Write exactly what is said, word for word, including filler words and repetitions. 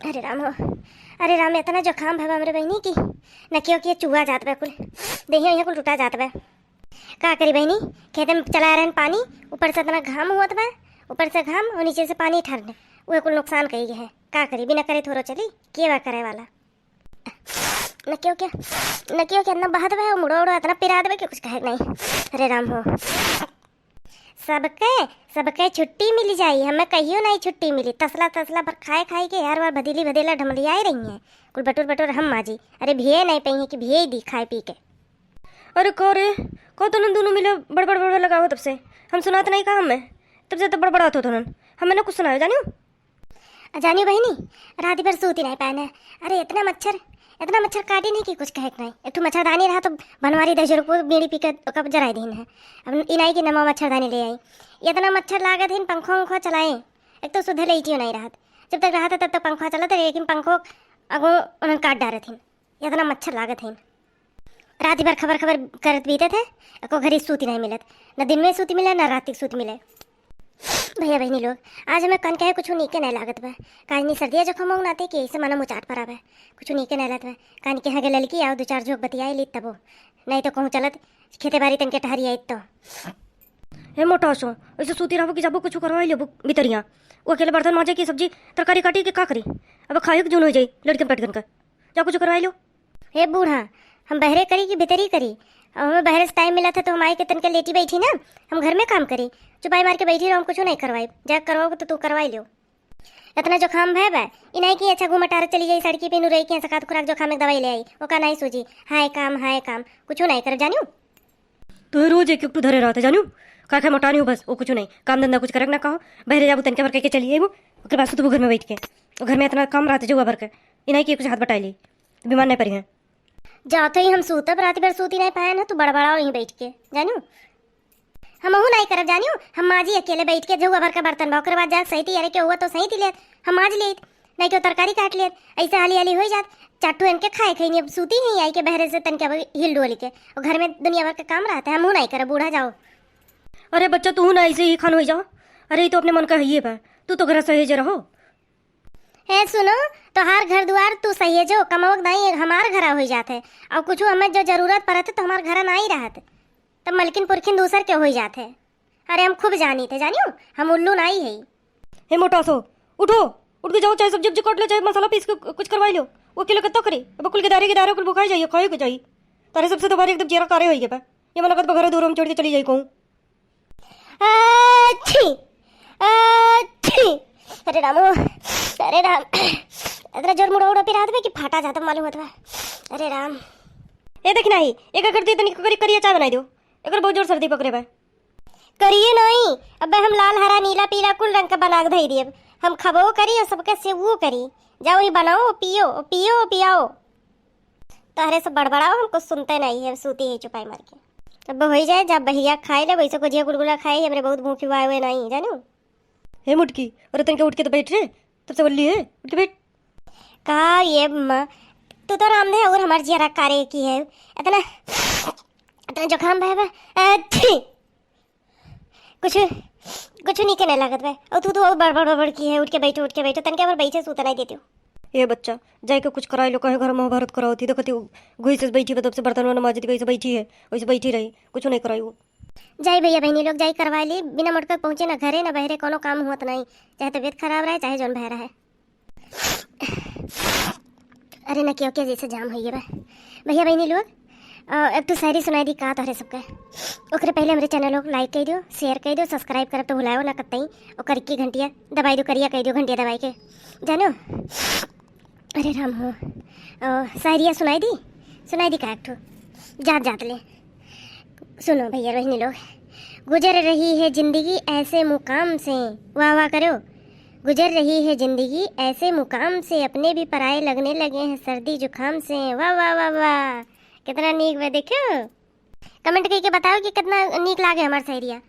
अरे राम हो, अरे राम, इतना जुकाम भवा हमरे बहिनी की, नकियो के चुआ जात बा कुल, देहिया इहाँ कुल टूटा जात बा। का करी बहिनी, खेते में चला रहन पानी, ऊपर से इतना घाम होत बा, ऊपर से घाम और नीचे से पानी ठंड, उहे कुल नुकसान कई है। का करी, बिना करे थोड़ो चली, के बा करे वाला? नकियो के, नकियो के इतना बहत बा, मुड़ो उड़ो इतना पिरात बा कि कुछ कहे के नहीं। अरे राम हो। सबके, सबके छुट्टी मिल जाई, हमें कहियो नहीं छुट्टी मिली। तसला, तसला भर खाए खाए के यार, वार भदीली भदेला ढमलियाए रही हैं। कुल बटोर बटोर हम माजी। अरे भिये नहीं पई हैं कि भिये दी खाए पी के। अरे का रे, का तोहन दुनों मिले बड़बड़ बड़बड़ लगावो तब से? हम सुनात नहीं का हमें? तब से तो बड़बड़ात हो तोहन। हमें ना कुछ सुनायो, जानियो? आ जानियो बहिनी, रात भर सूती नहीं पाए न। अरे इतना मच्छर, इतना मच्छर काटी नहीं कि कुछ कहे के नहीं। एक ठो मच्छरदानी रहा तो बनवारी दस रुपये बीड़ी पी के ओका जराई दीन है। अब ई नहीं कि नवा मच्छरदानी ले आई। इतना मच्छर लागत है, पंखा उंखा चलाए, एक तो सुधे लेटियो नहीं रहत। जब तक रहत है तब तक पंखा चलत है, लेकिन पंखो अगो उन्हन काट डारत हैं। इतना मच्छर लागत है। रात भर खबर खबर करत बीतत है, एको घड़ी सूती नहीं मिलत, न दिन में सूती मिले, न रात के सूती मिले। भैया बहिनी लोग, आज हमें कन कहे कुछ नीके नहीं लागत बा। काहे नहीं सर्दिया जोखम हो नाते कि ऐसे मानो मुचाट पर आवे, कुछ नीके नहीं लागत बा। कान के हगे ललकी आओ, दो चार झोंक बतियाए ली तबो, नहीं तो कहूँ चलत खेते बारी तनके टहरी आई तो। हे मोटा सो, ऐसे सूती रहबो कि जाबो कुछ करवाई लेबो बितरिया। वो अकेले बर्तन माजे की सब्जी तरकारी काटी के का करी? अब खाए के जून हो जाई लड़के पटकन का। जा कुछ करवाई लो। हे बूढ़ा, हम बहरे करी कि भीतरी करी? अब हमें बहरे से टाइम मिला था तो हम आई के तनके लेटी बैठी ना, हम घर में काम करी। चुपाई मार के बैठी रहो, हम कुछ नहीं करवाई। जा करवाओ तो तू करवाई लियो। इतना जुकाम भय बा, ई नहीं कि अच्छा घूम टार चली जाई सड़की पे नु रही के सकात खुराक जुकाम एक दवाई ले आई, ओका नहीं सूझी। हाय काम, हाय काम, कुछ नहीं कर जानियो। तो रोज एक एक टू धरे रहते जानियो, का खाए मोटानी हो बस, वो कुछ नहीं, काम धंधा कुछ करे के ना कहो, बहरे जाबू तनके भर कह के चली आईबू, ओकर बाद सुतबू घर में बैठ के, और घर में इतना काम रहते जुआ भर के, ई नहीं कि कुछ हाथ बटाई ली, बीमार नहीं पड़ी हैं। जाते ही हम सूतब, रात भर सूती नहीं पाए ना, तू बड़बड़ाओ यहीं बैठ के, जानियो। हमहू नहीं करब, जानियो, हम माजी अकेले बैठ के जुआ भर के बर्तन बा, ओकर बाद जाके सहिती, अरे के हुआ तो सहिती लेत, हम माज लेत, नहीं के तरकारी काट लेत, ऐसे हाली हाली हो जात। चाटू इनके खाए खैनी, अब सूती ही आई के बहरे से तनके अब हिल डोल के, और घर में दुनिया भर के काम रहता है, हमहू नहीं करब, बूढ़ा जाओ। अरे बच्चा, तू ना ऐसे ही खान हो जाओ। अरे, ई तो अपने मन का हइये बा, तू तो घर सहेजे रहो। हे सुनो, तोहार घर दुआर तू सहेजो, कमावक दाई हमार घरा हो जात है, और कुछ हमें जो जरूरत पड़त है तो हमार घरा नहीं रहत, तब मलकिन पुरखिन दूसर के हो जात है। अरे हम खूब जानी थे, जानियो, हम उल्लू नहीं है। हे मोटा सो, उठो, उठ के जाओ, चाहे सब्जी उब्जी काट लो, चाहे मसाला पीस के कुछ करवाई लो। वो अकेले कत्तो करी, अब कुल के दारे के दारे कुल भुखाई जाइए, खाए के जाई। तारे सबसे दोबारा एकदम चेहरा कारे होई गए बा। ये मन लगत बा घरे दूर हम छोड़ के चली जाई कहूँ। अच्छी, अच्छी। अरे रामो, अरे राम, इतना जोर मुड़ा उड़ा पिरात बा कि फाटा जाता मालूम होत बा। अरे राम। ए देख नहीं, एक कर दी तनी करी, करिया चाय बनाई दो। एकर बहुत जोर सर्दी पकड़े बा। करिए नहीं, अबे हम लाल, हरा, नीला, पीला कुल रंग के बना के धई दिए। हम खबो करी और सबके सेवो करी। जाओ ही बनाओ, पियो, पियो, पियाओ। तोहरे से बड़बड़ाओ, हम कुछ सुनते नहीं है, सूती है चुपाई मार के। अब हो ही जाए, जब बहिया खाए ले, वैसे को जिया गुलगुला खाए, हमरे बहुत भूखी हुआ हुए नहीं, जानू। हे मुटकी, अरे तनके उठ के तो बैठ रे, तब से बल्ली है, उठ के बैठ। का ये माँ, तू तो राम दे और हमार जिया कारे की है, इतना, इतना जुकाम भाई बा, अ, छी। कुछ, कुछ नीके नहीं लागत बा। और तू तो और बड़बड़ बड़बड़ की है, उठ के बैठो, उठ के बैठो, तनके पर बैठे सूते नहीं देते हो। ए बच्चा, जाए के कुछ कराई लो, कहे घर महाभारत करावत ही, देखती घुस से बैठी बा, तब से बर्तन वर्तन माजती कैसे बैठी है, वैसे बैठी रही, कुछ नहीं कराई वो। जाई भैया बहनी लोग, जाई करवाई ली, बिना मोटकर पहुँचे ना घरे ना बहरे, कोनो काम हुआ तो नहीं, चाहे तबीयत खराब रहे, चाहे जौन भय रहे। अरे नकियो के जैसे जाम होइए बा। भैया बहनी लोग, अ, एक ठो शायरी सुनाई दी का तोहरे सबके। ओकरे पहले हमरे channel को like कर दियो, share कर दियो, subscribe करब तो भुलाओ ना कतई। और कर की घंटिया दबाई दो, करिया कर दियो घंटिया दबाई के, जानो। अरे राम हो, अ, शायरिया सुनाई दी, सुनाई दी का एक ठो, जात जात ले। सुनो भैया बहनी लोग, गुजर रही है जिंदगी ऐसे मुकाम से, वाह वाह करो। गुजर रही है जिंदगी ऐसे मुकाम से, अपने भी पराए लगने लगे हैं सर्दी जुकाम से, वाह वाह वाह वाह। कितना नीक बा, देखो। Comment करके बताओ कि कितना नीक लागे हमार शायरिया।